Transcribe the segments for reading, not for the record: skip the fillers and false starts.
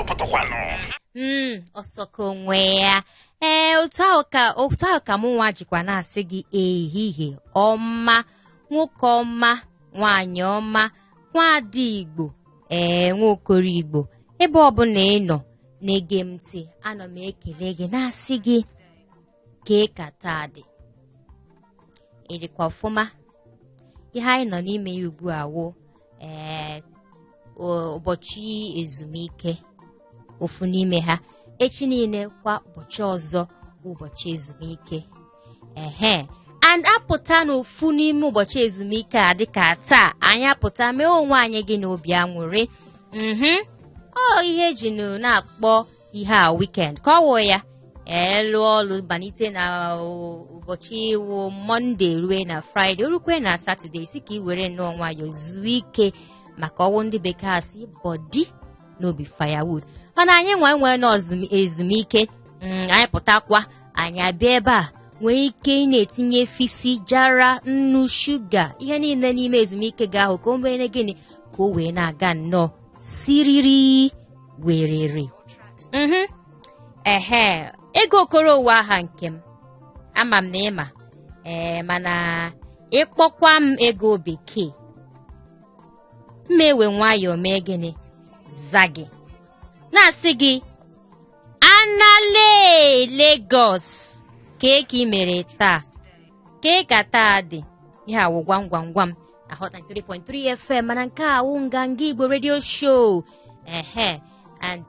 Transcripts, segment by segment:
pụtakwanụ. Ọsọka onwe ya. Ee, otu ahụ ka mụ nwa jikwa na-asị gị ehihie ọma, nwoke ọma, nwaanyị ọma, nwaada Igbo, ee, nwaokoro Igbo, ebe ọbụla ị nọ na-ege m ntị, ana m ekele gị, na-asị gị kee ka taa dị, ịdịkwa ọfụma. Ihe anyị nọ n'ime ya ugbu a wụ ee ụbọchị ezumike, ofu n'ime ha. Echi niile kwa, ụbọchị ọzọ bụ ụbọchị ezumike. Ehe, and apụta n'ofu n'ime ụbọchị ezumike a, dịka taa, anyị apụta mee onwe anyị gị n'obi aṅụrị. Ọ ihe eji nụ na-akpọ ihe a weekend, ka ọ wụ ya ee lụọ ọlụ malite na ụbọchị iwu Monday rue na Friday, orukwe na Saturday, si ka ị were nnọọ nwayọọ zuo ike, maka ọwụ ndị bekee asị body no be firewood. Mana anyị nwe nwee nọ ezumike, anyị pụtakwa, anyị abịa ebe a nwee ike ị na-etinye fisi, jara, nnu, shuga, ihe niile n'ime ezumike gị ahụ, ka o mee gịnị? Ka o wee na-aga nnọọ siriri werere. Ehe, ego okoro ụwa, aha nke m, ama m na ịma ee, mana ịkpọkwa m ego bekee, m ewe nwayọọ mee gịnị? Za gị, na-asị gị anale Lagos, kee ka ị mere taa, kee ka taa dị. Ihe awụ gwam gwam gwam na Hot 93.3 FM, mana nke a wụ Nganga Igbo Radio Show. Ehe, and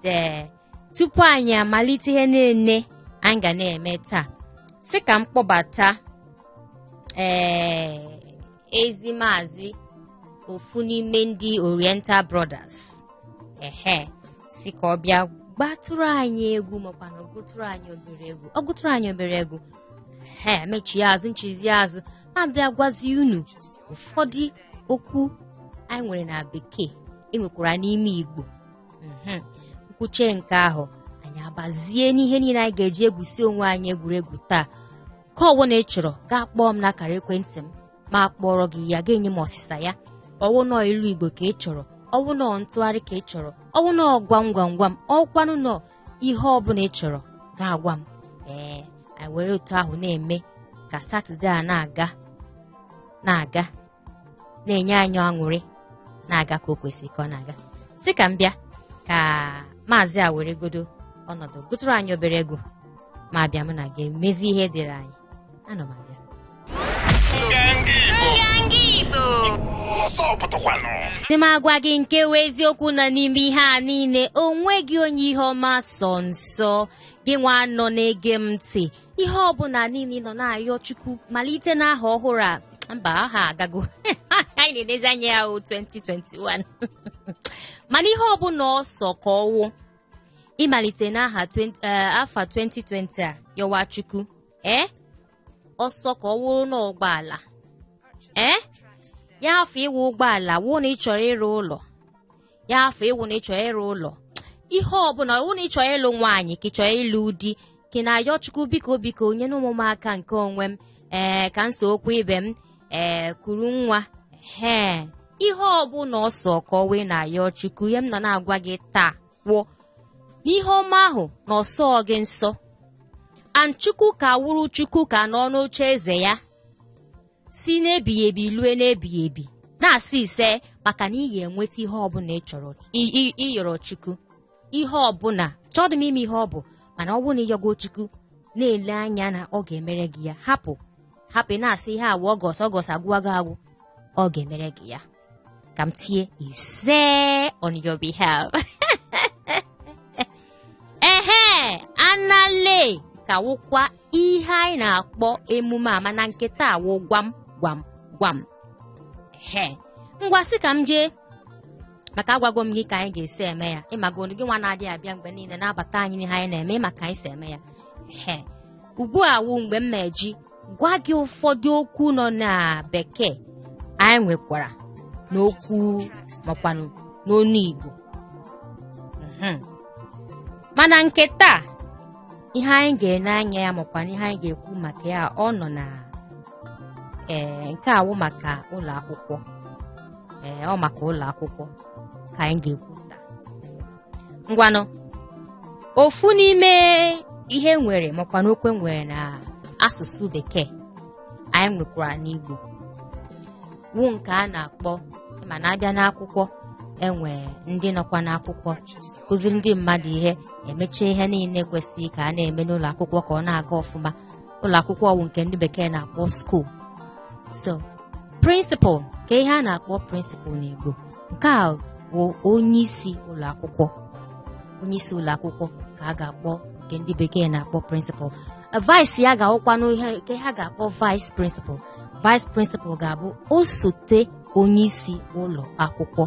tupu anyị amalite ihe niile anyị ga na-eme taa, sị ka m kpọbata ee ezi maazị, ofu n'ime ndị Oriental Brothers. Ehe, si ka ọ bịa gbatụrụ anyị egwu, makwana gụtụrụ anyị obere egwu. Ọ gụtụrụ anyị obere egwu, he mechie azụ, nchizi azụ, ma bịa gwazi unu ụfọdụ okwu anyị nwere na bekee enwekwara n'ime Igbo. Nkwuche nke ahụ, anyị abazie n'ihe niile anyị ga-eji egwusi onwe anyị egwuregwu taa. Ka ọwụ na ị chọrọ, gaa kpọọ m n'akara ekwentị m, ma kpọrọ gị ya, ga-enye m ọsịsa ya. Ọwụ nọọ ilu Igbo ka ị chọrọ, ọwụ nọọ ntụgharị ka ị chọrọ, ọwụ nọọ gwam gwam gwam, ọkwanụ nọọ ihe ọbụla ị chọrọ, ga-agwa m. Ee, anyị were otu ahụ na-eme ka Saturday a na-aga na-aga, na-enye anyị aṅụrị, na-aga ka o kwesịrị ka ọ na-aga. Si ka m bịa ka maazị a were godo ọnọdụ gụtụrụ anyị obere egwu, ma bịa, mụ na gị emezi ihe dịrị anyị. Ana m abịa. Nganga Igbo. Nganga Igbo. Ọsọ pụtakwanụ. Dị m agwa gị nke wee eziokwu nọ n'ime ihe a niile, o nweghị onye ihe ọma sọ nsọ. Gị nwa nọ na-ege m ntị, ihe ọbụla niile ị nọ na-ayọ Chukwu malite n'aha ọhụrụ a, mba, aha agago, anyị na-elezi anya ya o 2021, mana ihe ọbụla ọsọ ka ọwụ ịmalite n'aha 20 afa 2020 a yọwa Chukwu, ee, ọsọ ka ọ wụrụ n'ụgbọala, ee, ya afọ ịwụ ụgbọala, wụ na ị chọrọ ịrụ ụlọ, ya afọ ịwụ na ị chọrọ ịrụ ụlọ, ihe ọbụla wụ na ị chọrọ ịlụ nwaanyị, ka ị chọrọ ịlụ di, ka ị na-ayọ Chukwu, biko biko nye na ụmụ m aka nke onwe m, ee, ka nso okwu ibe m, ee, kuru nwa ee, ihe ọbụla ọsọ ka ọ wee na-ayọ Chukwu, ihe m nọ na-agwa gị taa kwuo n'ihe ọma ahụ na ọsọ gị nsọ and Chukwu ka wụrụ Chukwu, ka nọ n'oche eze ya si n'ebighị ebi lue n'ebighị ebi, na-asị ise, maka na ị ga-enweta ihe ọbụla ị chọrọ ịyọrọ Chukwu. Ihe ọbụla chọdị m ime, ihe ọ bụ, mana ọ bụrụ na ịyọgo Chukwu, na-ele anya na ọ ga-emere gị ya, hapụ hapụ ị na-asị ihe awụ August, August agwụwago agwụ, ọ ga-emere gị ya. Ka m tie ise on your behalf. Ehe, anale ka wụkwa ihe anyị na-akpọ emume a, mana nke taa wụ gwam gwam gwam. Ehe, ngwa, sị ka m jee, maka agwago m gị ka anyị ga-esi eme ya. Ịmago gị nwa na-adịghị abịa mgbe niile na-abata anyị n'ihe anyị na-eme, maka anyị si eme ya. Ehe, ugbu a wụ mgbe m ma-eji gwa gị ụfọdụ okwu nọ na bekee anyị nwekwara n'okwu makwanụ n'onu Igbo. Mana nke taa, ihe anyị ga-ene anya ya makwa ihe anyị ga-ekwu maka ya, ọ nọ na ee nke awụ maka ụlọ akwụkwọ. Ee, ọ maka ụlọ akwụkwọ ka anyị ga-ekwu taa. Ngwanụ. Ofu n'ime ihe nwere makwa na okwu nwere na asụsụ Bekee anyị nwekwara n'Igbo wụ nke a na-akpọ, mana abịa n'akwụkwọ, enwe ndị nọkwa n'akwụkwọ kụziri ndị mmadụ ihe, emecha ihe niile kwesịrị ka a na-eme n'ụlọ akwụkwọ ka ọ na-aga ọfụma. Ụlọ akwụkwọ wụ nke ndị Bekee na-akpọ school. So principal, ka ihe a na-akpọ principal n'Igbo, nke a bụ onye isi ụlọ akwụkwọ. Onye isi ụlọ akwụkwọ ka a ga-akpọ nke ndị Bekee na-akpọ principal. Vice ya ga-awụkwanụ ihe nke ha ga-akpọ vice principal. Vice principal ga-abụ osote onye isi ụlọ akwụkwọ,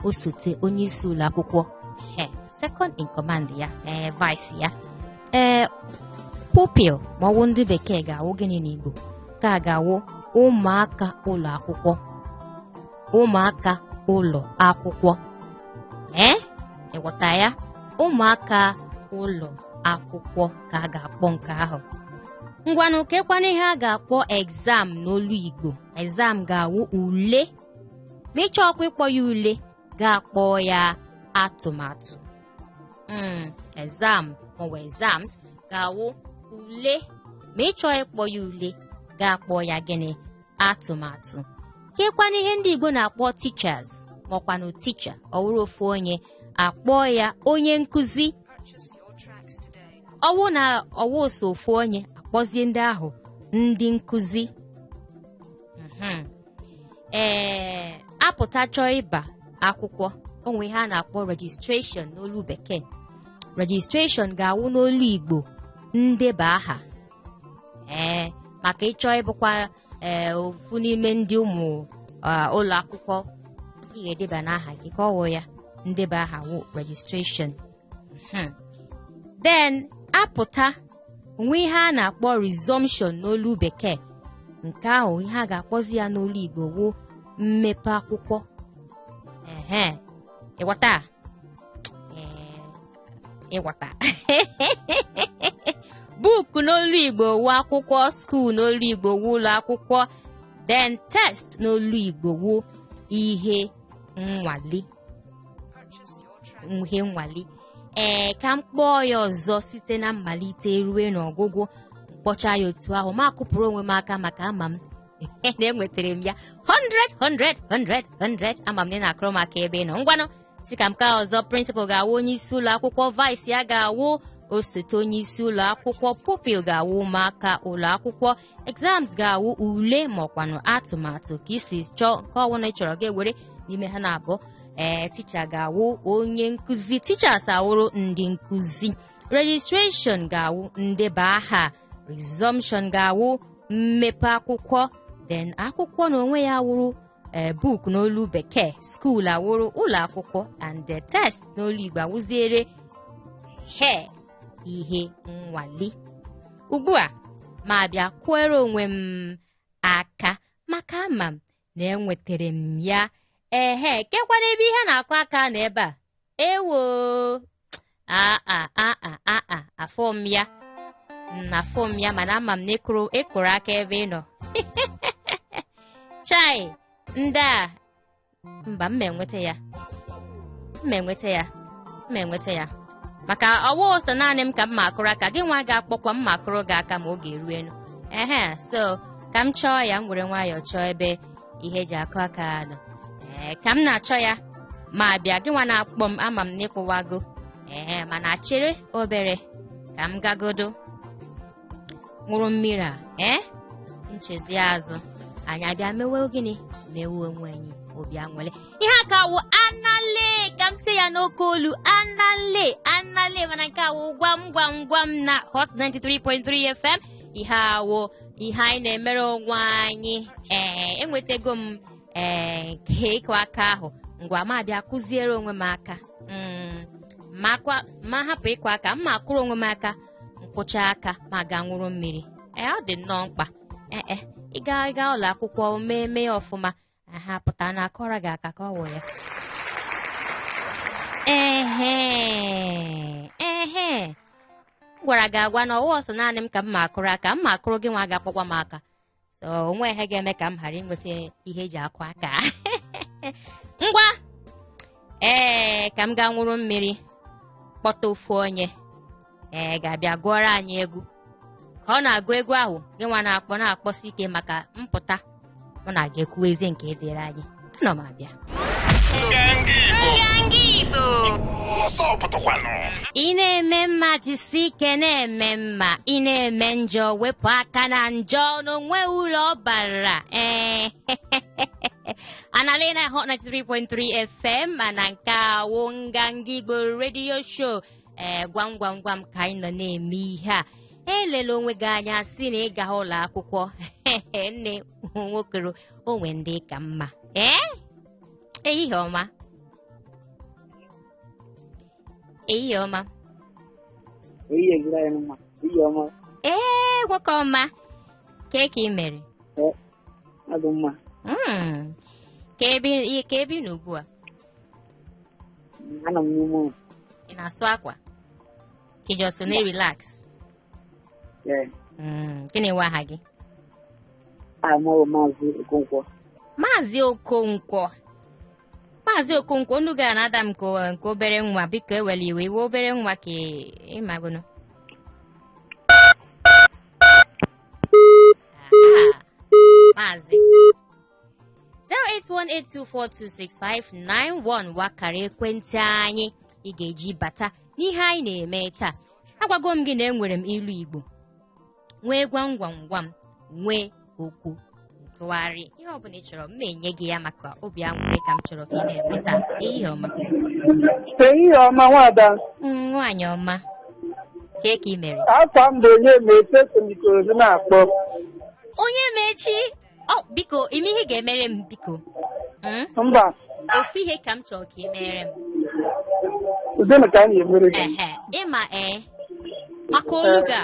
osote onye isi ụlọ akwụkwọ, he second in command ya, ee, vice ya. Ee, pupil ma ọ wụ ndị Bekee ga-awụ gịnị n'Igbo? Ka a ga-awụ ụmụaka ụlọ akwụkwọ, ụmụaka ụlọ akwụkwọ. Ee, ịghọta ya? Ụmụaka ụlọ akwụkwọ ka a ga-akpọ nke ahụ. Ngwanụ, kekwana ihe a ga-akpọ exam n'olu Igbo? Exam ga-awụ ule. Ma ị chọọkwa ịkpọ ya ule, ga-akpọ ya atụmatụ. Exam maọbụ exams ga-awụ ule. Ma ị chọọ ịkpọ ya ule, ga-akpọ ya gịnị? Atụmatụ. Kekwana ihe ndị Igbo na-akpọ teachers maọkwanụ teacher? Ọ wụrụ ofu onye, akpọ ya onye nkụzi. Ọwụ na ọwụ so ofu onye, akpọzie ndị ahụ ndị nkụzi. Ee, apụta chọọ ịba akwụkwọ, onwe ihe a na-akpọ registration n'olu Bekee. Registration ga-awụ n'olu Igbo ndeba aha. Ee, maka ịchọ ịbụkwa ee ofu n'ime ndị ụmụ ụlọ akwụkwọ, ị ga-edeba n'aha gị ka ọ wụ ya ndeba aha wụ registration. Then apụta, onwe ihe a na-akpọ resumption n'olu Bekee. Nke ahụ, ihe a ga-akpọzi ya n'olu Igbo wụ mmepe akwụkwọ. Ehe, ịghọta? Ee, ịghọta. Book n'olu Igbo wụ akwụkwọ, school n'olu Igbo wụ ụlọ akwụkwọ, then test n'olu Igbo wụ ihe nnwale, ihe nnwale. Ee, ka m kpọọ ya ọzọ site na mmalite rue n'ọgwụgwụ. Mkpọcha ya otu ahụ, ma akụpụrụ onwe m aka maka ama m na enwetara m ya 100 100 100 100. Ama m na ị na-akụrụ m aka ebe ị nọ. Ngwanụ, si ka m ka ọzọ. Principal ga-awụ onye isi ụlọ akwụkwọ, vice ya ga-awụ osote onye isi ụlọ akwụkwọ, pupil ga-awụ ụmụaka ụlọ akwụkwọ, exams ga-awụ ule maọkwanụ atụmatụ, ka isi chọọ nke ọbụla ị chọrọ ga-ewere n'ime ha na-abụọ. Ee, teacher ga-awụ onye nkụzi, teachers awụrụ ndị nkụzi, registration ga-awụ ndeba aha, resumption ga-awụ mmepe akwụkwọ, then akwụkwọ n'onwe ya wụrụ ee book n'olu Bekee, school awụrụ ụlọ akwụkwọ, and the test n'olu Igbo awụziere he ihe nnwale. Ugbu a ma bịa kwere onwe m aka maka ama m na enwetara m ya. Ehe, kekwana ebe ihe na-akụ aka na ebe a? Ewo, aa aa aa, afọ m ya, afọ m ya, mana ama m na ịkụrụ ịkụrụ aka ebe ị nọ. Chai, ndị a, mba, m enweta ya, m enweta ya, m enweta ya, maka ọwa ọsọ naanị m ka m ma akụrụ aka. Gị nwa ga-akpọkwa m ma akụrụ gị aka ma oge eruenu. Ehe, so ka m chọọ ya, m were nwayọọ chọọ ebe ihe eji akụ aka nọ. Ee, ka m na-achọ ya ma bịa, gị nwa na-akpọ m, ama m na ịkụwago. Ee, mana chere obere ka m gagodo ṅụrụ mmiri a. Ee, nchezi azụ anyị abịa mewe gịnị? Mewe onwe anyị obi aṅụrị. Ihe aka wụ anale ka m tie ya n'oke olu, anale, anale, mana nke awụ gwam gwam gwam na Hot 93.3 FM. Ihe awụ ihe anyị na-emere onwe anyị. Ee, enwetago m ee nke ịkụ aka ahụ. Ngwa, ma abịa kụziere onwe m aka. Ma hapụ ịkụ aka, m ma akụrụ onwe m aka, nkwụcha aka ma gaa ṅụrụ mmiri. Ee, ọ dị nnọọ mkpa. Ee, ịga ụlọ akwụkwọ mee mee ọfụma, ha pụta na akọrọ gị aka ka ọ wụ ya. Ehe, ehe, m gwara gị agwa na ọwa ọsọ naanị m ka m ma akụrụ aka, m ma akụrụ gị nwa ga-akpọkwa m aka. So onwe ihe ga-eme ka m ghara inweta ihe eji akụ aka. Ngwa, ee, ka m gaa ṅụrụ mmiri, kpọta ofu onye. Ee, ga-abịa gụọrọ anyị egwu. Ka ọ na-agụ egwu ahụ, gị nwa na-akpọ na-akpọsi ike maka mpụta mụ na gị ekwuwezie nke dịrị anyị. Ana m abịa. Nganga Igbo. Nganga Igbo. Ọsọ pụtakwanụ. Ị na-eme mma, jisi ike na-eme mma. Ị na-eme njọ, wepụ aka na njọ na o nwe uru ọ bara. Ee, analị na Hot 93.3 FM, mana nke a wụ Nganga Igbo Radio Show. Ee, gwam gwam gwam ka anyị nọ na-eme ihe a. Elela onwe gị anya si na ị gaghị ụlọ akwụkwọ. Nne nwokoro, o nwe ndị ka mma. Ee, ehihie ọma, ehihie ọma. Ehihie dịrị anyị mma. Ehihie ọma. Ee, nwoke ọma, kee ka ị mere? Adị mma. Ka ebe ị nọ ugbu a? Anọ m n'ime ụlọ. Ị na-asụ akwa ka ị just na-relax? Ee. Gịnị wụ aha gị? Aha m bụ Maazị Okonkwo. Maazị Okonkwo, Maazị Okonkwo, olu gị a na-ada m ka nke obere nwa. Biko ewela iwe, iwe obere nwa ka ị magono. Maazị 08182426591 wụ akara ekwentị anyị ị ga-eji bata n'ihe anyị na-eme taa. Agwago m gị na enwere m ilu Igbo, nwee gwam gwam gwam, nwee okwu ntụgharị. Ihe ọ bụla ị chọrọ, m enye gị ya, maka obi aṅụrị ka m chọrọ ka ị na-enwe taa. Ehihie ọma. Ehihie ọma, nwaada. Nwaanyị ọma, kee ka ị mere? Afa m bụ Onyemaechi, esi m Ikorodu na-akpọ. Onyemaechi, ọ biko, ime ihe ị ga-emere m, biko? Mba. Ofu ihe ka m chọrọ ka ị mere m. Gịnị ka anyị emere gị? Ehe, ịma, ee, maka olu gị a.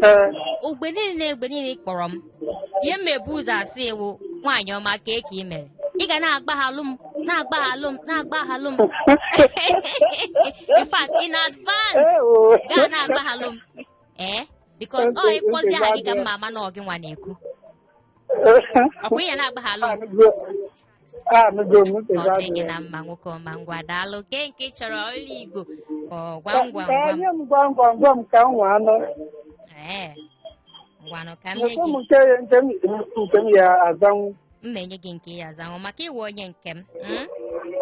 Ee. Ogbe niile ị kpọrọ m, ihe m ebu ụzọ asị wụ, "Nwaanyị ọma, kee ka ị mere?" Ị ga na-agbaghalụ m, na-agbaghalụ m, na-agbaghalụ m. In fact, in advance, Ewo. gaa na-agbaghalụ m, ee, because ọ Okay, ị kpọzie aha gị ka okay, m ma ama na ọ gị nwa na-ekwu. Ọkwa ị ya na-agbaghalụ m. Anụgo m, ntị Ọ dịrị gị gị. na mma, nwoke ọma. Ngwa, daalụ. Kee nke ị chọrọ, ilu Igbo ka ọ gwam gwam Ka gwam? nye m gwam gwam gwam ka m nwa anụ. Ee, ngwanụ, ka m nye Nyekwa m gị. nke m ya azanwu. M enye gị nke ya azanwụ maka ị wụ onye nke m,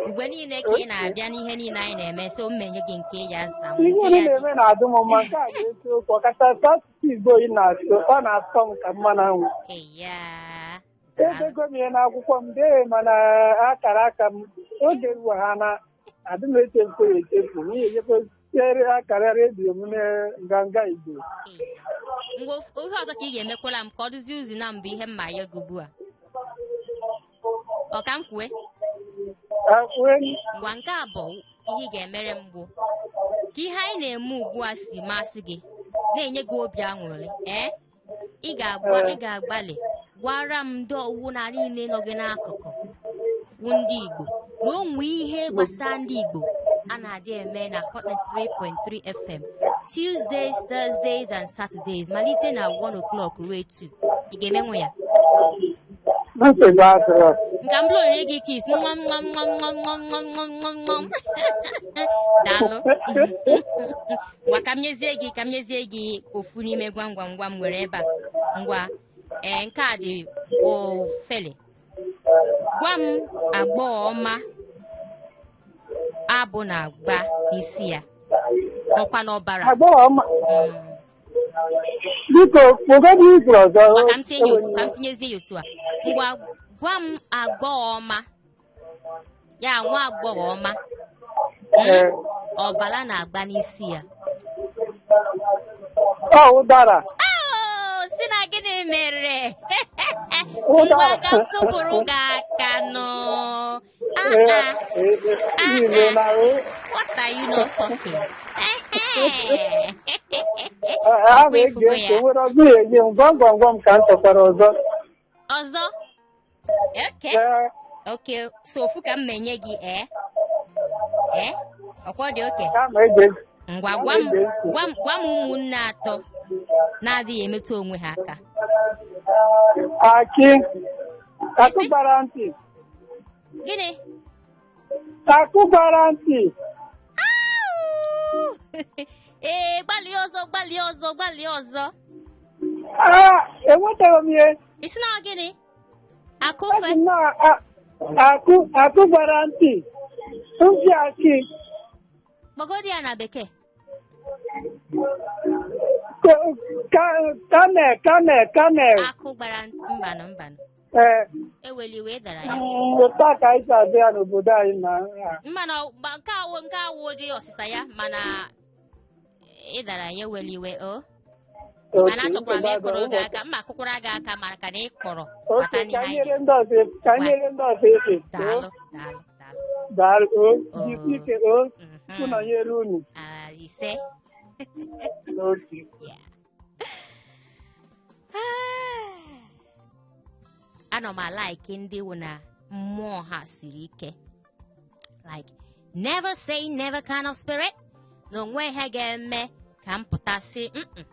Mgbe niile ka ị na-abịa n'ihe niile anyị na-eme, so m enye gị nke ya azanwụ. Ihe Nke unu ya dị na-eme na-adị m mma. Nke a bụ eziokwu, ọkachasị asụsụ Igbo ị na-asụ, ọ na-atọ m ka mmanụ anwụ. Eya, daalụ. Edego m ihe n'akwụkwọ m dee, mana akara aka m oge ruo ha na adị m echefu ya echefu n'ihi enyekwa akara redio m na Nganga Igbo. Ee. Ngwa, ihe ọzọ ka ị ga-emekwala m ka ọ dịzie ụzọ na mbụ, ihe m ma ayọ gị ugbu a, ọ ka m kwue? Akwue. Ngwa, nke a bụ ihe ị ga-emere m, bụ ka ihe anyị na-eme ugbu a si masị gị, na-enye gị obi aṅụrị. Ee, ị ga-agbalị gwara m ndị ọwụ na niile nọ gị n'akụkụ wụ ndị Igbo na o nwee ihe gbasara ndị Igbo a na-adị eme na Hot 93.3 FM Tuesdays, Thursdays and Saturdays, malite na 1 o'clock ruo 2. Ị ga-emenwu ya? Nsogbu adịrọ. Nka m bụrụ onye gị kiss, nwam nwam nwam nwam nwam nwam nwam nwam nwam. Daalụ. Ngwa, ka m nyezie gị ofu n'ime gwam gwam gwam nwere ebe a. Ngwa, ee, nke a dị ofele. Gwa m agbọghọ ọma abụ na-agba n'isi ya, ọkwa n'ọbara. Agbọghọ ọma. Biko, kpọgodu igwe ọzọ. Ngwa, ka m tinyezie ya otu a. Ngwa, gwa m agbọghọ ọma, ya nwa agbọghọ ọma, Ee. Ọbara na-agba n'isi ya. Ọ ụdara. Oh, si na gịnị mere? Ụdara. Ngwa, ka m kụpụrụ gị aka nọ. Ah, ah. Ime na What are you not talking? A na-ege ntị nwere ọzọ ya enye m gwam gwam gwam ka m chọkwara ọzọ. Ọzọ? Okay. Ee. Okay, so ofu ka m menye gị, ee? Ee? Ọkwa ọ dị okay? Kama ege Ngwa, gwa m ụmụnne atọ na-adịghị emetụ onwe ha aka. Akị. Akụ Isi? gbara ntị. Gịnị? Akụ gbara ntị. Au! Ee, gbalịa ọzọ, gbalịa ọzọ, gbalịa ọzọ. Ah, enwetaghị m ihe. Ị sị na ọ gịnị? Akụfe. Asị m na akụ gbara ntị. Ntị akị. Kpọgodi ya na bekee. Camel, camel, camel. Akụ gbara mbanụ mbanụ. Ee, Eweli iwe dara ya. Otu a ka anyị si abịa n'obodo anyị na Mana nke awụ dị ọsịsa ya, mana ị dara ya, eweli iwe o. Mana achọkwara m ịkụrụ gị aka, mma akụkwara gị aka maka na ị kpọrọ Oke, mata n'ihe ka anyị nyere ndị ọzọ, ka nyere ndị ọzọ efe. Daalụ, daalụ, daalụ. Daalụ, o, jisi ike, o, Mhm. nọnyere unu. Ah, ise. N'otu. Yeah. Anọ m a-like ndị wụ na mmụọ ha siri ike, like never say never kind of spirit, na onwe ihe ga-eme ka m pụta sị mm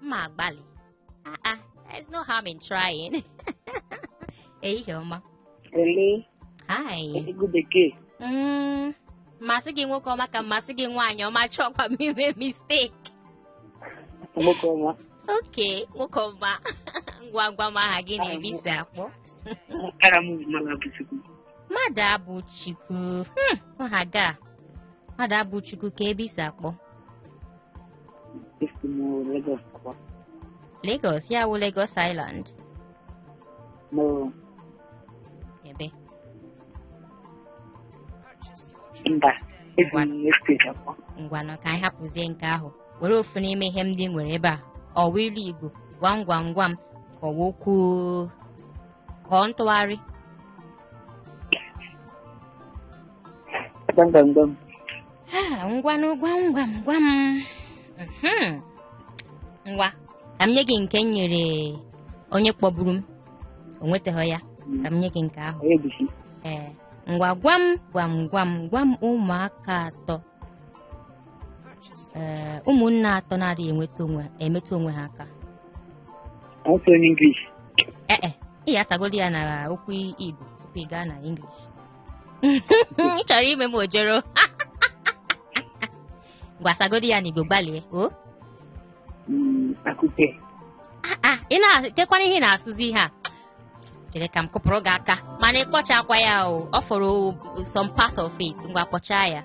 mma agbalị. Ah ah, there's no harm in trying. Ehihie ọma. Ele. Hi. Ego bekee. Masị gị nwoke ọma ka mmasị gị nwaanyị ọma, chọkwa m ime mistake. Nwoke ọma. Okay, nwoke ọma, ngwa gwa m aha gị na ebe i si akpọ. Aha m bụ Mmadụabụchukwu. Mmadụabụchukwu. Aha ga Mmadụabụchukwu, ka ebe i si akpọ? Esi m Lagos akpọ. Lagos, ya wụ Lagos Island? No. Ebe? Mba, esi m steeti akpọ. Ngwanụ, ka anyị hapụzie nke ahụ, were ofu n'ime ihe ndị nwere ebe a, ọwa ilu Igbo, gwam gwam gwam, ka ọwa okwu ka ọ ntụgharị. Gwam gwam gwam. Ah, ngwanụ, gwam gwam gwam. Ngwa, ka m nye gị nke m nyere onye kpọburu m o nwetaghị ya, ka m nye gị nke ahụ. Onye bisi. Ee, ngwa, gwam gwam gwam gwam ụmụaka atọ, ee, ụmụnne atọ na-adịghị emetụ onwe ha aka. Answer in English. Ee e, ị ga-asagodi ya na okwu Igbo tupu ị gaa na English. Ị chọrọ ime m ojoro. Ngwa, sagodi ya n'Igbo, gbalie o. Akụpe. Ah, ị na-kekwana ihe ị na-asụzi ihe a. Chere ka m kụpụrụ gị aka, mana ị kpọchakwa ya o, ọ fọrọ some part of it. Ngwa, kpọchaa ya,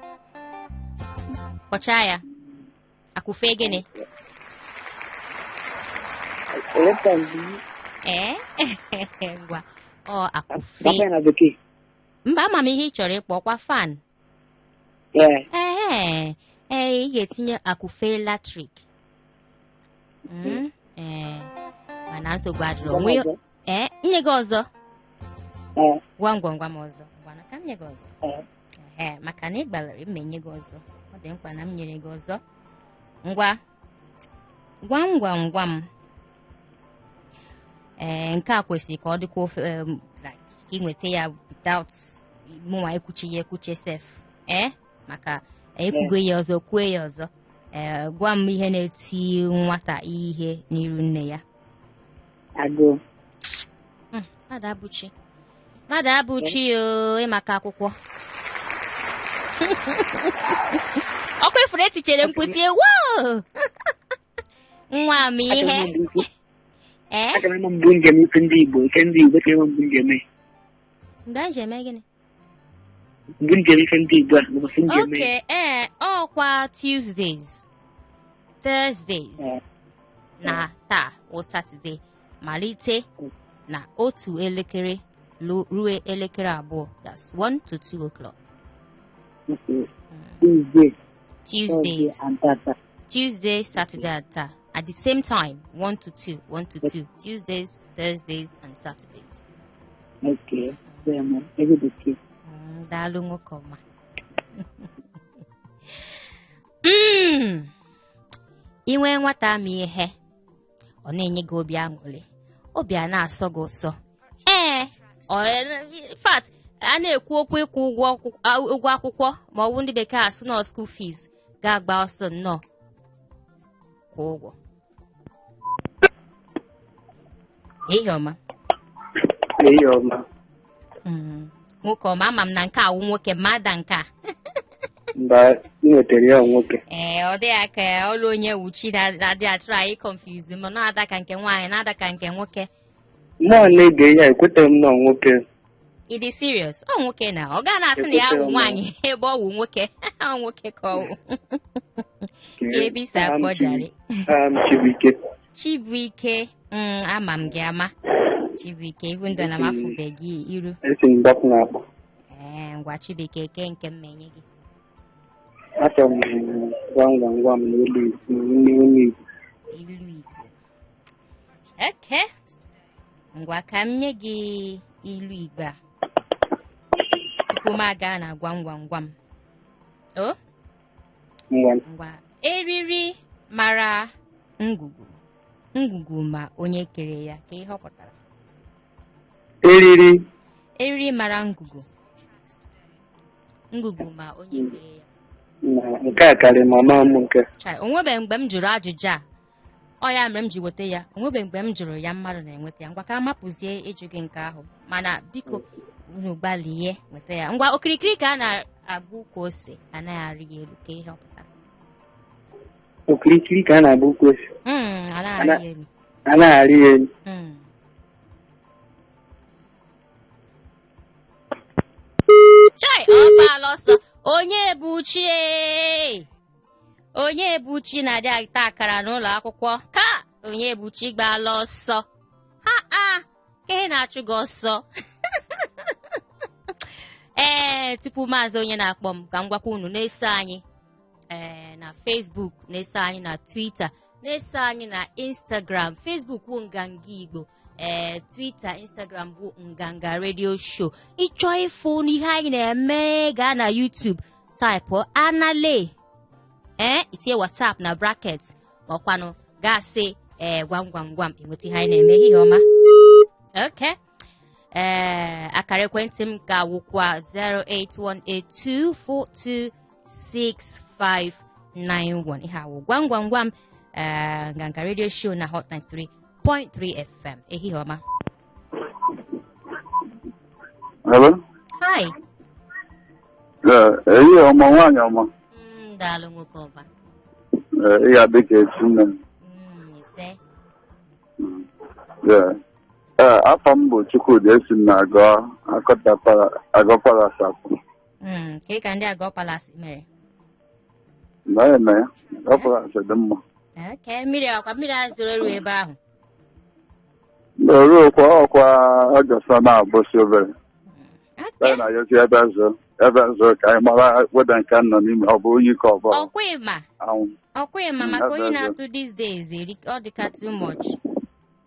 kpọchaa ya. Akụfe gịnị? Electron. Ee, ngwa, ọ akụfe. Papa na bekee. Mba, ama m ihe ị chọrọ ịkpọ, kwa fan. Ee. Ee ee, ị ga-etinye akụfe latrik. Ee, mana nsogbu adịrọ onwe. Ee, nye gị ọzọ. Ee. Gwam gwam gwam ọzọ. Ngwa na ka m nye gị ọzọ. Ee. Ee, maka na ị gbalịrị, m enye gị ọzọ. Ọ dị mkpa na m nyere gị ọzọ. Ngwa, gwam gwam gwam. Ee, nke a kwesịrị ka ọ dịkwa ofe like ka ị nweta ya without mụnwa ekwuchi ya ekwuche sef. Ee, maka ekwugo ya ọzọ, kwuo ya ọzọ. Ee, gwa m ihe na-eti nwata ihe n'iru nne ya. Agụụ. Mmadụabụchi, Mmadụabụchi o, ịmaka akwụkwọ ọkwa ifuru etichere mkpu tie woo nwa m ihe. Ee. Aga m ama mgbe njem ife ndị Igbo, ife ndị Igbo ka enwe mgbe njem. Mgbe anyị ji eme gịnị? Mgbe njem ife ndị Igbo a, ụbọchị njem. Okay, ee, ọkwa Tuesdays, Thursdays na taa wụ Saturday, malite na 1 elekere ruo elekere 2, that's 1 to 2 o'clock. Okay. Tuesday, Tuesdays. Thursday and Tata. Tuesday, Saturday and taa at the same time, 1 to 2, 1 to 2, Tuesdays, Thursdays and Saturdays. Okay. Then, ego bekee. Daalụ nwoke ọma. Inwe nwata ma ihe ọ na-enye gị obi aṅụrị, obi a na-asọ gị ụsọ. Ee, in fact, a na-ekwu okwu ịkwụ ụgwọ akwụkwọ ma ọ bụ ndị bekee asụ nọ school fees, ga-agba ọsọ nnọọ kwụ ụgwọ. Ehihie ọma. Ehihie ọma. Nwoke ọma, ama m na nke awụ nwoke mada nke a. Mba, m nwetara ya nwoke. Ee, ọ dị ya ka olu onye wuchi na-adị atụrụ anyị confuse ma na-ada ka nke nwaanyị, na-ada ka nke nwoke. Mmụọ na-ege ya, ekwetaghị m na ọ nwoke. Ị dị serious? Ọ nwoke na ọ gaa na-asị na ya wụ Ekwetara m. nwaanyị ebe ọ wụ nwoke. Ọ nwoke ka ọ wụ. Ka ebe isi akpọ jare. Aha m Chibuike. Chibuike, ama m gị ama. Chibuike, ihu ndụ na m afụbeghị iru. Esi m gbapụ na akpọ. Ee, ngwa Chibuike, ke nke m menye gị. Achọrọ m gwam gwam gwam na olu Igbo, n'ihu Igbo. Ilu Igbo. Eke, ngwa ka m nye gị ilu Igbo a tupu m aga na gwam gwam gwam. O? Ngwa. Ngwa, eriri mara ngwugwu, ngwugwu ma onye kere ya, ka ihe ọ pụtara. Eriri. Eriri mara ngwugwu, ngwugwu ma onye kere ya. Na nke a karịrị mama m nke. Chai, o nwebeghị mgbe m jụrụ ajụjụ a. Ọ ya mere m ji weta ya. O nwebeghị mgbe m jụrụ ya mmadụ na-enweta ya. Ngwa ka amapụzie ịjụ gị nke ahụ. Mana biko unu gbalie nweta ya. Ngwa, okirikiri ka a na-agba ukwu ose, anaghị arị ya elu, ka ihe ọ pụtara. Okirikiri ka a na-agba ukwu ose. Anaghị arị ya elu. Anaghị arị ya elu. Chai, ọ gbaala ọsọ. Onye bụ chi? Onye bụ chi na-adị ata akara n'ụlọ akwụkwọ? Ka onye bụ chi gbaala ọsọ. Ha a, ka ihe na-achụ gị ọsọ. Ee, tupu maazị onye na-akpọ m, ka m gwakwa unu na-eso anyị ee na Facebook, na-eso anyị na Twitter, na-eso anyị na Instagram. Facebook bụ Nganga Igbo, ee Twitter, Instagram bụ Nganga Radio Show. Ịchọ ịfụ n'ihe anyị na-eme, gaa na YouTube, type Anale, ee itinye WhatsApp na bracket, ma ọkwanụ gasị ee gwam gwam gwam, enweta ihe anyị na-eme. Ehihie ọma. Okay. Ee, akara ekwentị m ga-awụkwa 08182426591. Ihe awụ gwam gwam gwam, ee Nganga Radio Show na Hot 93.3 FM. Ehihie ọma. Hello? Hi. Ee, ehihie ọma, nwaanyị ọma. Daalụ nwoke ọma. Ee, ị ga-adị ka echi nne m. Ise. Ee, ee, afọ m bụ Chukwudi, esi m na Agọ Agọ Palace apụ. Ka ka ndị Agọ Palace mere? Na ya na ya, Agọ Palace dị mma. Okay, mmiri akwa mmiri a zoro eru ebe ahụ. Oruokwa ọkwa ọjọsọ na-abụsị obere. Okay. Ee, na yozi ebe zo ebe zo ka anyị mara weda nke nọ n'ime, ọ bụ oyi ka ọ bụ Ọkwa ịma. anwụ. Ọkwa ịma maka Ebe onye zo. na-atụ these days ọ dịka too much.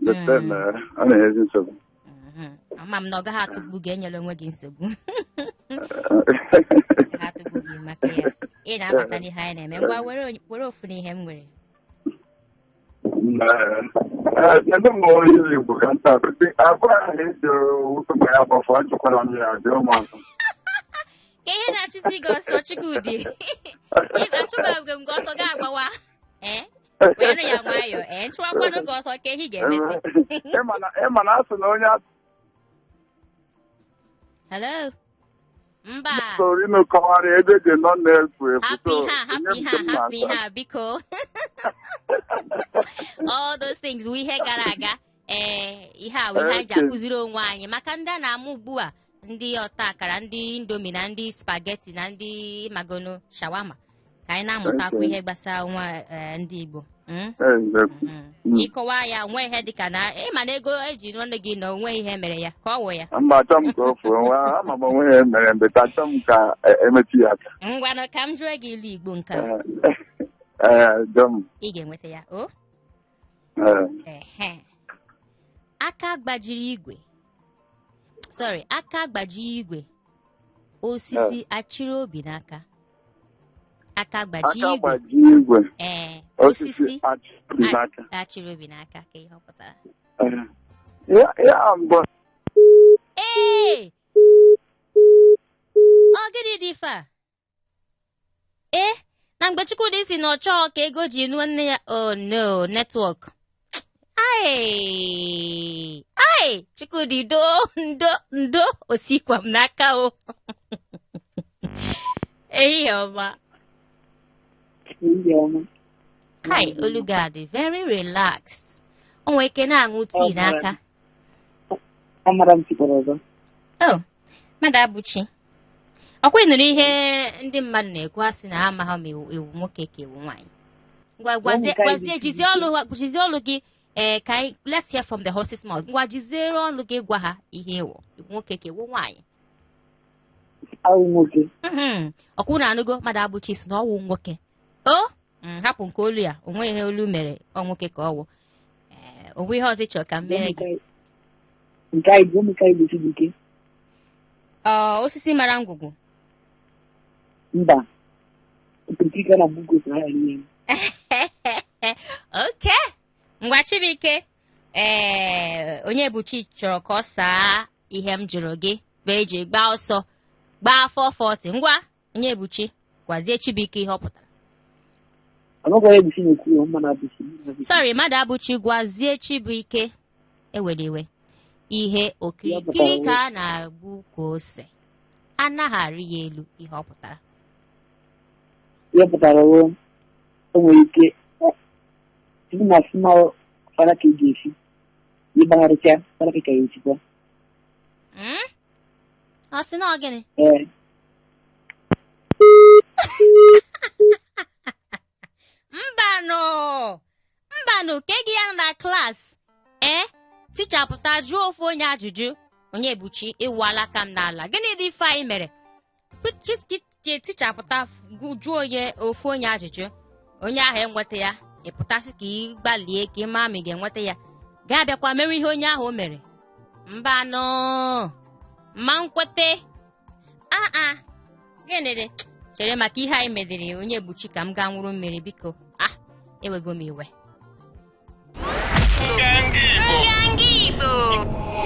The same, ọ na-enyezi nsogbu. Ama m na ọ gaghị atụgbu gị, enyela onwe gị nsogbu. Ọ gaghị atụgbu gị maka ya. Ị na-abata n'ihe anyị na-eme. Ngwa were ofu n'ihe m nwere. Ee, kedu mgbe onye Igbo ka nta abụọ ahụ eji nwoke ma ya gbafọ achọkwara m ya dị ụmụazụ. Ka ihe na-achụsi gị ọsọ, Chukwudi. Achụbaghị m gị ọsọ, gaa agbawa. Ee? Were ya nwayọọ. Ee, nchụwakwanụ gị ọsọ ka ehi ga-emezi. Ịma na asị na onye Hello? Mba. atụrụ ime kọwara ebe dị nọ na-efu efu. Happy So, ha, happy nye m ha, nke m happy na-asa. ha, biko. All those things wụ ihe gara aga. Ee, ihe a wụ ihe anyị ji Okay. akụziri onwe anyị maka ndị a na-amụ ugbu a, ndị ọta akara, ndị indomie na ndị spaghetti na ndị magono shawarma, ka anyị na-amụtakwa Okay. ihe gbasara nwa ndị Igbo. Eziokwu. Ịkọwa ya nwe ihe dịka na ịma na ego eji nwanne gị na onwe ihe mere ya ka ọ wụ ya. Mba, achọ m ka o fuo nwa, ama m onwe ya mere mbeta, achọ m ka emetụ ya aka. Ngwanụ ka m jụọ gị ilu Igbo nke a. Ee, jụọ m. Ị ga-enweta ya o. Ee. Ehe. Aka gbajiri igwe. Sorry, aka gbajie igwe. Osisi achịrị obi n'aka. Aka gbajie Aka igwe. gbajie igwe. Ee, osisi osisi achịrị obi n'aka. Achịrị obi n'aka, ka ihe ọ pụtara. Ee. Ya mbụ. Ee! Ọ gịnị dị ife a? Ee, na mgbe Chukwudi si na ọ chọọ ka ego ji nụọ nne ya, oh no, network. Ai! Ai! Chukwudi do ndo ndo osikwa m n'aka o. Ehihie ọma. Ehihie ọma. Kai, olu gị adị very relaxed. O nwere ike na-aṅụ tii n'aka. Amara m tikpọrọ ọzọ. Oh, Mmadụabụchi, ọkwa ị nụrụ ihe ndị mmadụ na-ekwu, asị na ha amaghị ma ị wụ nwoke ka ị wụ nwaanyị. Ngwa, gwazie gwazie, jizie olu gị. Ee, ka anyị let's hear from the horse's mouth. Ngwa, jiziere ọnụ gị gwa ha ihe ị wụ, ị wụ nwoke ka ị wụ nwaanyị? Awụ nwoke. Ọkwa unu anụgo, Mmadụabụchi sị na ọ wụ nwoke. O hapụ nke olu ya, o nweghị ihe olu mere, ọ nwoke ka ọ wụ. Ee, o nwe ihe ọzọ ị chọrọ ka m mere gị? Nke anyị bụ ụmụka Igbo Chibuike. Ọ osisi mara ngwugwu? Mba. Okirikiri ka na Google sị ha ya ihe. Okay, ngwa Chibuike, ee, Onyebuchi chọrọ ka ọ saa ihe m jụrụ gị bụ eji gbaa ọsọ gbaa 440. Ngwa, Onyebuchi, gwazie Chibuike ihe ọ pụtara. Amaghị onye Buchi na-ekwu Mmadụabụchi. Sorry, Mmadụabụchi, gwazie Chibuike, ewela iwe, ihe okirikiri ka a na-agba ukwu ose anaghị arị ya elu, ihe ọ pụtara. Ihe pụtara o nwere ike tupu na asịma fara ka ị ga-esi ịgbagharịcha fara ka ya esikwa. Ọ sị na ọ gịnị? Ee. Mbanụ, mbanụ, ka gị ya nọ na klaasị, ee, ticha pụta jụọ ofu onye ajụjụ. Onyebuchi, ịwụala aka m n'ala. Gịnị dị ife anyị mere? Ticha pụta jụọ onye ofu onye ajụjụ, onye ahụ enweta ya, ị pụtasị ka ị gbalie ka ị maa ma ị ga-enweta ya, ga-abịakwa mewe ihe onye ahụ o mere. Mbanụ, ma nkwete aa, gịnị dị? Chere maka ihe anyị medere Onyebuchi ka m gaa nwụrụ mmiri, biko. Ah, ewego m iwe. Nganga Igbo. Nganga Igbo.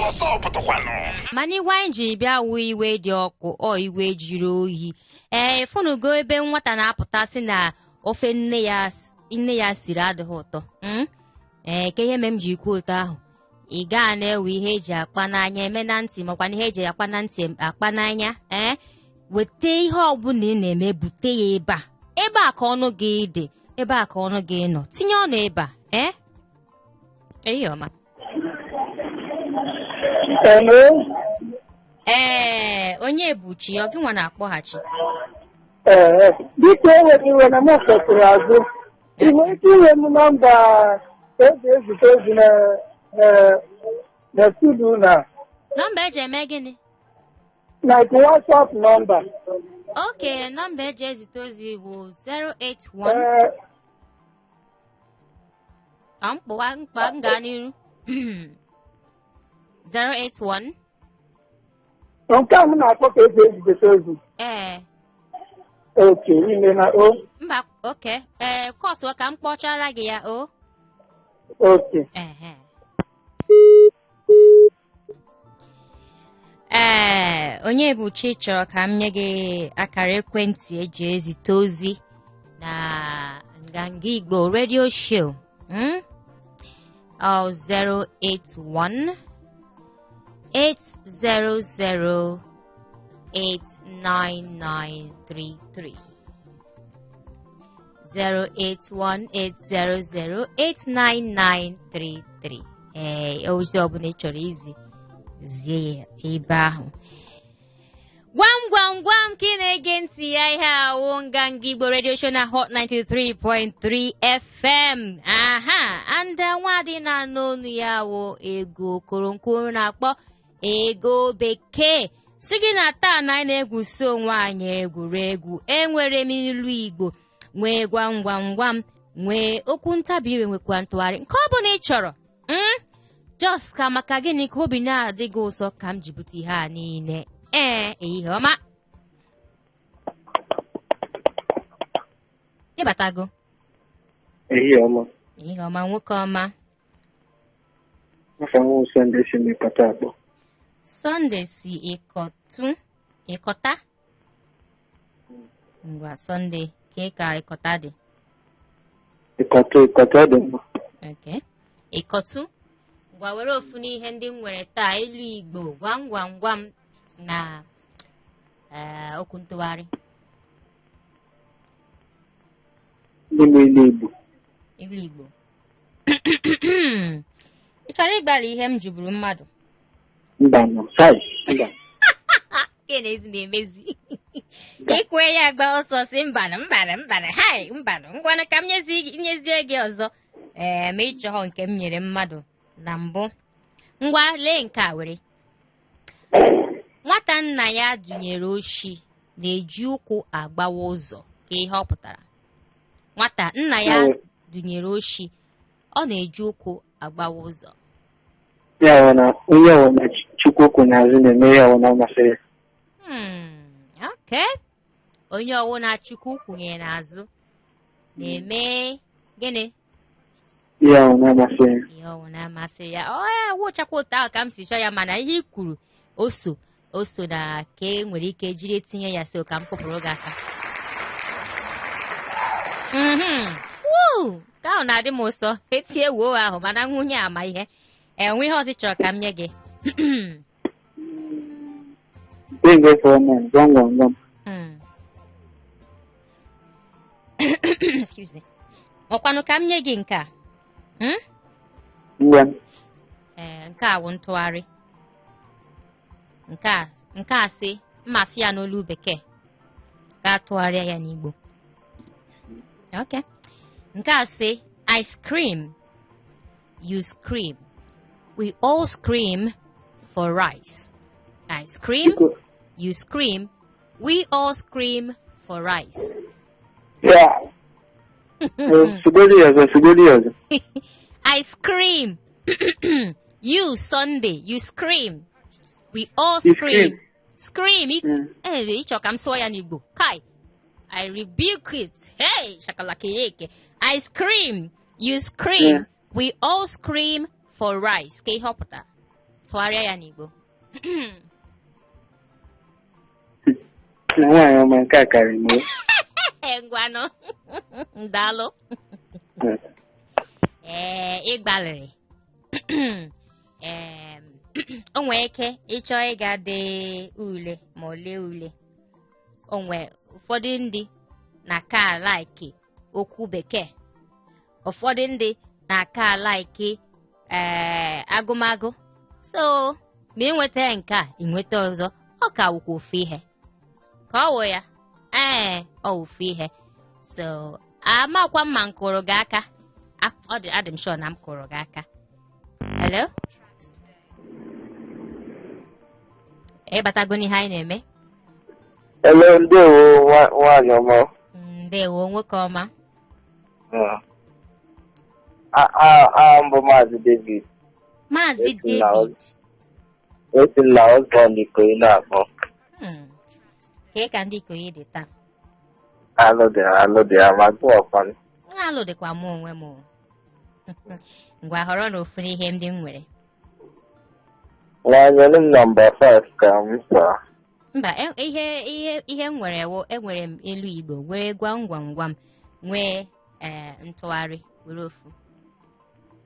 Ọsọ pụtakwanụ. Mana iwe anyị ji bịa wụ iwe dị ọkụ, ọ iwe jiri oyi. Ee, fụnụgo ebe nwata na-apụta sị na ofe nne ya siri adịghị ụtọ. Ee, ke ihe mere m ji kwuo ụtọ ahụ, ị gaa na-ewe ihe eji akpa n'anya eme na ntị, makwa na ihe eji akpa na ntị akpa n'anya. Ee, weta ihe ọbụla ị na-eme, bute ya ebe a, ebe a ka ọnụ gị dị, ebe a ka ọnụ gị nọ, tinye ọnụ ebe a. Ee, ehihie ọma. Hello. Ee, Onyebuchi, ọ gị nwa na-akpọghachi? Ee, biko ewela iwe na m kwesịrị azụ. Ị nwere ike inye m nọmba eji ezite ozi na studio na Nọmba eji eme gịnị? Like WhatsApp nọmba. Okay, nọmba eji ezite ozi bụ 081. Ee. Ka m kpọwa mkpa m gaa n'iru. 081. Nke a m na-akpọ ka eji ezite ozi. Ee. Okay, ime na o. Mba, okay. Ee, kọtụ ka m kpọchara gị ya o. Okay. Ehe. Ee, Onyebuchi chọrọ ka m nye gị akara ekwentị eji ezite ozi na Nganga Igbo Radio Show. Ọ 081 800 89933, 08180089933. Ee, ozi ọbụla ị chọrọ izi, zie ya ebe ahụ. Gwam gwam gwam ka ị na-ege ntị ya, ihe a wụ Nganga Igbo Radio Show na Hot 93.3 FM. Aha, and nwadị na-anụ olu ya wụ Ego Okoronkwo na-akpọ Ego Bekee, sị gị na taa na anyị na-egwusi onwe anyị egwuregwu. Enwere m ilu Igbo, nwee gwam gwam gwam, nwee okwu ntabi ire, nwekwa ntụgharị, nke ọ bụla ị chọrọ. Just ka maka gịnị ka obi na-adị gị ụsọ ka m ji bute ihe a niile. Ee, ehihie ọma, ịbatago. Ehihie ọma. Ehihie ọma, nwoke ọma. Afa m wụ Sunday si n'Ịkọta akpọ. Sunday si Ịkọtụ, Ịkọta. Ngwa Sunday, kee ka Ịkọta dị? Ịkọtụ, Ịkọtụ dị mma. Okay. Ịkọtụ. Ngwa, were ofu n'ihe ndị m nwere taa, ilu Igbo, gwam gwam gwam na okwu ntụgharị. Ndị m ilu Igbo. Ilu Igbo. Ị chọrọ ịgbalị ihe m jụburu mmadụ? Mba nọ. Sai. Mba. Nke na-ezi na-emezi. Ikwe ya gba ọsọ si mbanụ mbanụ mbanụ hai mbanụ ngwanụ ka m nyezie gị ọzọ ee ma ị chọghọ nke m nyere mmadụ na mbụ. Ngwa lee nke a were. Nwata nna ya dunyere oshi na-eji ụkwụ agbawa ụzọ kee ihe ọ pụtara. Nwata nna ya dunyere oshi ọ na-eji ụkwụ agbawa ụzọ. Ya wụ na onye ọwụna Chukwu kwụ n'azụ na-eme ihe ọwụna ọ masịrị ya. Okay. Onye ọwụna Chukwu kwụnyere n'azụ na-eme gịnị? Ihe ọwụna masịrị ya. Ihe ọwụna masịrị ya. Ọ ya wụchakwa otu ahụ ka m si chọọ ya mana ihe i kwuru o so o so na ka e nwere ike jiri tinye ya so ka m kụpụrụ gị aka. Wuu! Nke ahụ na-adị m ụsọ etie wuo ahụ mana nwunye ama ihe e nwe ihe ọzọ ị chọrọ ka m nye gị. Bring it for me. Gwam gwam gwam. Excuse me. Ọkwanụ ka m nye gị nke a. Ngwa. Ee, nke a wụ ntụgharị. Nke a sị m asị ya n'olu bekee ka atụgharịa ya n'Igbo. Okay. Nke a sị I scream, you scream, we all scream for rice. I scream, you scream, we all scream for rice. Ya. Sụgodi ya ọzọ, sụgodi ya ọzọ. I scream. You, Sunday, you scream. We all You scream. scream. Scream. It, eh, ị chọ ka m sụọ ya n'Igbo. Kai. I rebuke it. Hey, shakalakeyeke. I scream. You scream. We all scream for rice. Kee ihe ọ pụtara. Tụgharịa ya n'Igbo. Na nwaanyị ọma nke a karịrị m. Ngwanụ. Daalụ. Ee, ị gbalịrị. Ee, o nwee ike ịchọ ịga dee ule ma o lee ule. O nwee ụfọdụ ndị na-aka alaiki okwu bekee. Ụfọdụ ndị na-aka alaiki ee agụmagụ. So, ma ị nweta nke a, ị nweta ọzọ, ọ ka wụkwa ofu ihe. Ka ọ wụ ya? Ee, ọ wụ ofu ihe. So, amakwa m ma m kụrụ gị aka. Ọ dị adị m sure na m kụrụ gị aka. Hello? Ị batago n'ihe anyị na-eme? Hello, ndewo nwaanyị ọma. Ndewo nwoke ọma. Aha m bụ Maazị David. Maazị Esi na David. Esi m na Osborn Ikoyi na-akpọ. Kee ka ndị Ikoyi dị taa? Alụ dị alụ dị ama gụọkwanụ. Alụ dịkwa mụ onwe m o. Ngwa họrọ na ofu n'ihe ndị m nwere. Nwaanyị m nọmba 5 ka m saa. Mba, ihe m nwere wụ enwere m ilu Igbo, nwere gwam gwam gwam, nwee ee ntụgharị, were ofu.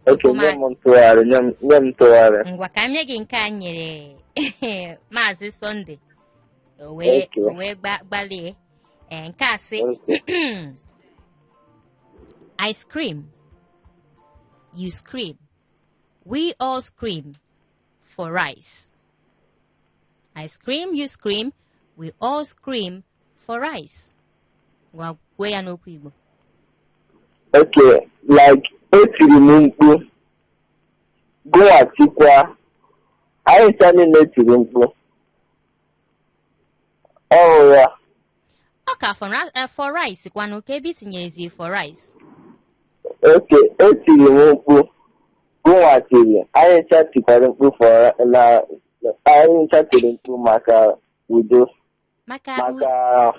Okay, nye m ntụgharị, nye m ntụgharị. Ngwa ka m nye gị nke a nyere Maazị Sunday. O wee o wee gbalie. Ee, nke a sị I scream, you scream, we all scream for rice. I scream, you scream, we all scream for rice. Ngwa kwuo ya n'okwu Igbo. Okay, like etiri m mkpu, gụnwa tikwa, anyị ncha niile tiri mkpu. Ọ wụ ya. Ọ ka for rice kwanụ kee ebe i tinyerezi for rice. Okay, etiri m mkpu, gụnwa tiri, anyị ncha tikwara mkpu for na anyị ncha tiri mkpu maka udo. Maka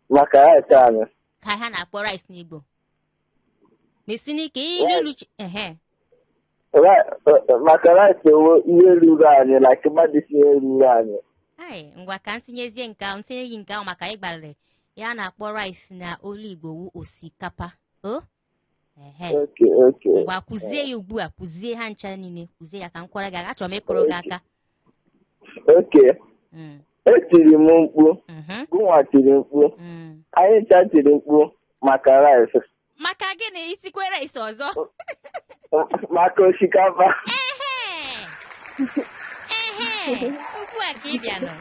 Maka rice anyị. Ka ha na-akpọ rice n'Igbo. Mesi n'ike ilu ilu ehe. Maka rice wụ ihe ruru anyị, like mmadụ si ihe ruru anyị. Ai, ngwa ka m tinyezie nke ahụ, ntinye gị nke ahụ maka ị gbalịrị. Ya na-akpọ rice na olu Igbo wụ osikapa. O? Ehe. Okay, okay. Ngwa kwuzie ya ugbu a, kwuzie ha ncha niile, kwuzie ya ka m kwara gị aka. Achọrọ m ịkụrụ gị aka. Okay. Etiri m mkpu, gụnwa tiri mkpu, anyị ncha tiri mkpu Maka rice. Maka gịnị i tikwe rice ọzọ? Maka osikapa. Ehe! Ehe! Ugbu a ka ị bịa nọ.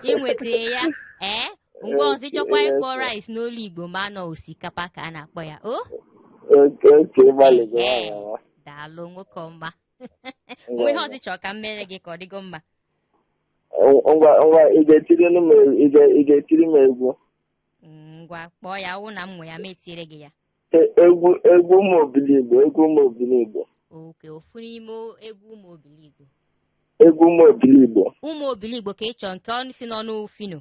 Ị nweta ya. Ee, mgbe ọzọ ị chọkwa ịkpọ rice n'olu Igbo ma na osikapa ka a na-akpọ ya. O? Okay, gbalịgo. Ehe. Daalụ nwoke ọma. O nwe ihe ọzọ ị chọrọ ka m mere gị ka ọ dịgo mma? Ngwa ngwa, ị ga-etiri m ị ga-etiri m egwu. Ngwa kpọọ ya wụ na m nwe ya ma etiere gị ya. Egwu egwu ụmụ Obiligbo, egwu ụmụ Obiligbo. Okay, ofu n'ime egwu ụmụ Obiligbo. Egwu ụmụ Obiligbo. Ụmụ Obiligbo ka ị chọọ nke ọnụ si n'ọnụ Phyno.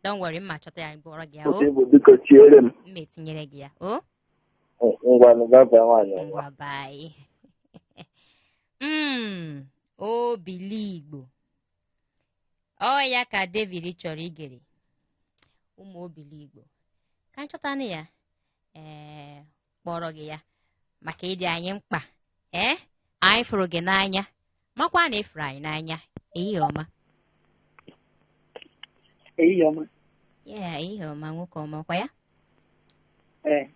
Don't worry, m ma chọta ya bụọrọ gị ya o. Obiligbo, biko tiere m. M ma etinyere gị ya o. Ngwanụ, bye bye nwaanyị ọma. Ngwa bye. Obiligbo. Ọ ya ka David chọrọ igere ụmụ Obiligbo. Ka m chọtanụ ya ee kpọrọ gị ya maka ị dị anyị mkpa ee anyị fụrụ gị n'anya makwa na ị fụrụ anyị n'anya. Ehihie ọma. Ehihie ọma. Ya, ehihie ọma nwoke ọma kwa ya? Ee.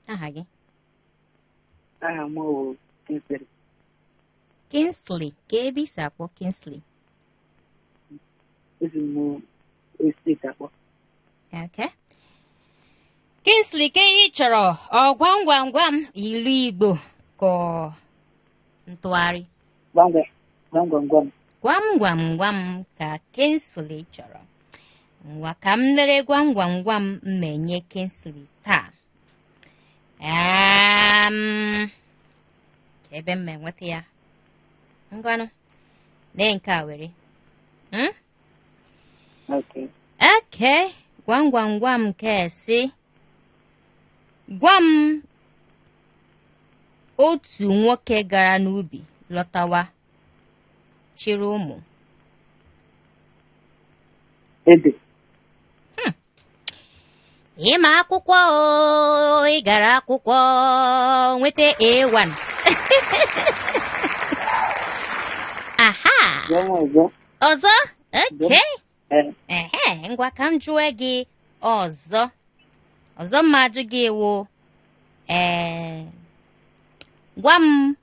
Aha gị? Aha m bụ Kingsley. Kingsley, kee ebe i si akpọ Kingsley? Esi m steeti akpọ. Okay. Kingsley, kee ihe ị chọrọ? Ọ gwam gwam gwam ilu Igbo ka ọ ntụgharị? Gwam gwam gwam gwam. Gwam gwam gwam ka Kingsley chọrọ. Ngwa ka m lere gwam gwam gwam m ma-enye Kingsley taa. Ka ebe m ma-enweta ya. Ngwanụ, lee nke a were. Okay. Okay, gwam gwam gwam nke sị gwa m otu nwoke gara n'ubi lọtawa chịrị ụmụ. Ede. Ị ma akwụkwọ o, ị gara akwụkwọ nweta A1. Aha. Jụọ m ọzọ. Ọzọ? Okay. Ee. Ehe, ngwa ka m jụọ gị ọzọ. Ọzọ m ma-ajụ gị wụ ee gwa m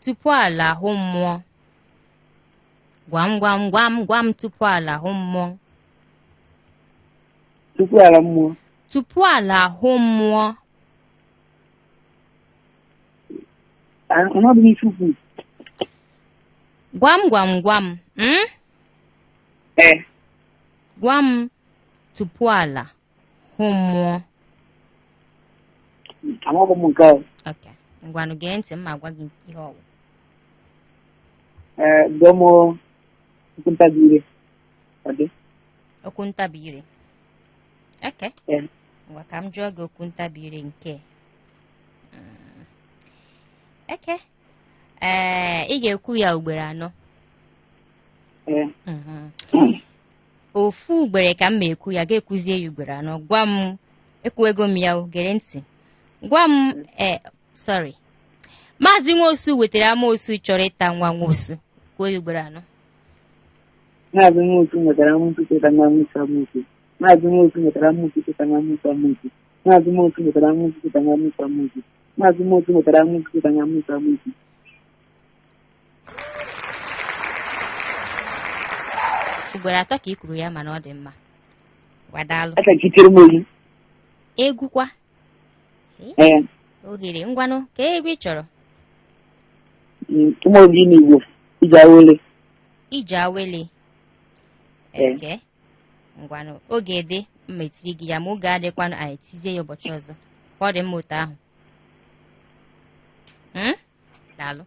tupu ala hụ mmụọ. Gwam gwam gwam gwam tupu ala hụ mmụọ. Tupu ala mmụọ. Tupu ala hụ mmụọ. Ọnọdụ n'isi ukwu. Gwam gwam gwam. Ee. Gwa m tupu ala hụ mmụọ. Amaghị m nke ahụ. Okay. Ngwanụ gee ntị m ma gwa gị ihe ọ wụ. Ee, gụọ m okwu ntabi ire. Ọ dị? Okwu ntabi ire. Okay. Ee. Ngwa ka m jụọ gị okwu ntabi ire nke. Okay. Ee, ị ga-ekwu ya ugboro anọ. Ee. Ofu ugboro ka m ma ekwu ya, ga-ekwuzie ya ugboro anọ. Gwa m, ekwuego m ya, o, gere ntị. Gwa m, ee, sorry. Maazị Nwosu wetara amoosu chọrọ ịta nwa Nwosu. Kwuo ya ugboro anọ. Maazị Nwosu nwetara amoosu chọrọ ịta nwa Nwosu amoosu. Maazị Nwosu nwetara amoosu chọrọ ịta nwa Nwosu amoosu. Maazị Nwosu nwetara amoosu chọrọ ịta nwa Nwosu amoosu. Maazị Nwosu nwetara amoosu chọrọ ịta nwa Nwosu amoosu. Ugboro atọ ka ị kwuru ya mana ọ dị mma. Ngwa daalụ. Aka chitere m oyi. Egwu kwa. Ee. Ohere ngwanụ kee egwu ị chọrọ. Ụmụ Obiligbo, ije awele. Ije awele. Ee. Okay. Ngwanụ oge dị m ma etiri gị ya ma oge adịkwanụ anyị tizie ya ụbọchị ọzọ. Ka ọ dị mma otu ahụ. Daalụ.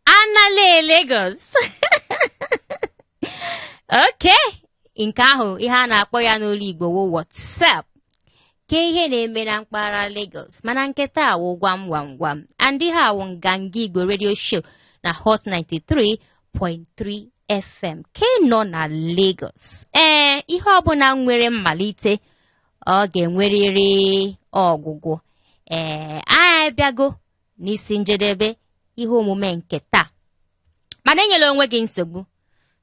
Anale Lagos. Okay. Nke ahụ ihe a na-akpọ ya n'olu Igbo wụ WhatsApp. Ke ihe na-eme na mpaghara Lagos mana nke taa wụ gwam gwam gwam and ihe a wụ Nganga Igbo radio show na Hot 93.3 FM ke nọ na Lagos. Ee, ihe ọbụla nwere mmalite ọ ga-enwerịrị ọgwụgwụ. Ee, anyị abịago n'isi njedebe. Ihe omume nke taa, mana enyela onwe gị nsogbu.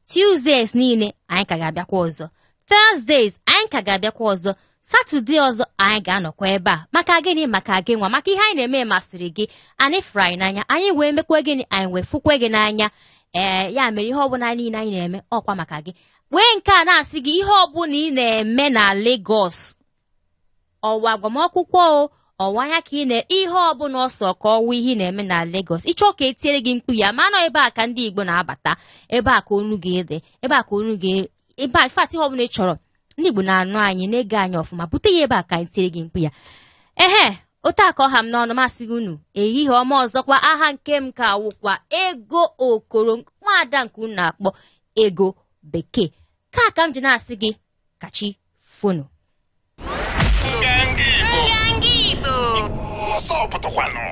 Tuesdays niile anyị ka ga-abịakwa ọzọ, Thursdays anyị ka ga-abịakwa ọzọ, Saturday ọzọ anyị ga-anọkwa ebe a. Maka gịnị? Maka gị nwa, maka ihe anyị na-eme masịrị gị, anyị fụrụ anyị n'anya, anyị wee mekwa gịnị? Anyị wee fụkwe gị n'anya. Ee, ya mere ihe ọbụla niile anyị na-eme ọkwa maka gị. Wee nke a na-asị gị, ihe ọbụla ị na-eme na Lagos, ọwa agbamakwụkwọ o, ọwa anya ka ị na ihe ọbụla ọsọ ka ọwa ihe ị na-eme na Lagos, ịchọ ka etiere gị mkpu ya, ma nọ ebe a ka ndị Igbo na-abata, ebe a ka onu gị dị, ebe a ka onu gị ebe a. Fat ihe ọbụla ị chọrọ, ndị Igbo na-anụ anyị, na-ege anyị ọfụma. Bute ya ebe a ka anyị tiere gị mkpu ya. Ehe, otu a ka ọ ha m n'ọnụ. Masị gị unu ehihie ọma ọzọkwa. Aha nke m ka wụkwa Ego Okoro, nwaada nke unu na-akpọ Ego Bekee. Ka m ji na-asị gị kachi fonu. Nganga Igbo. Nganga Igbo. Ọsọ pụtakwanụ.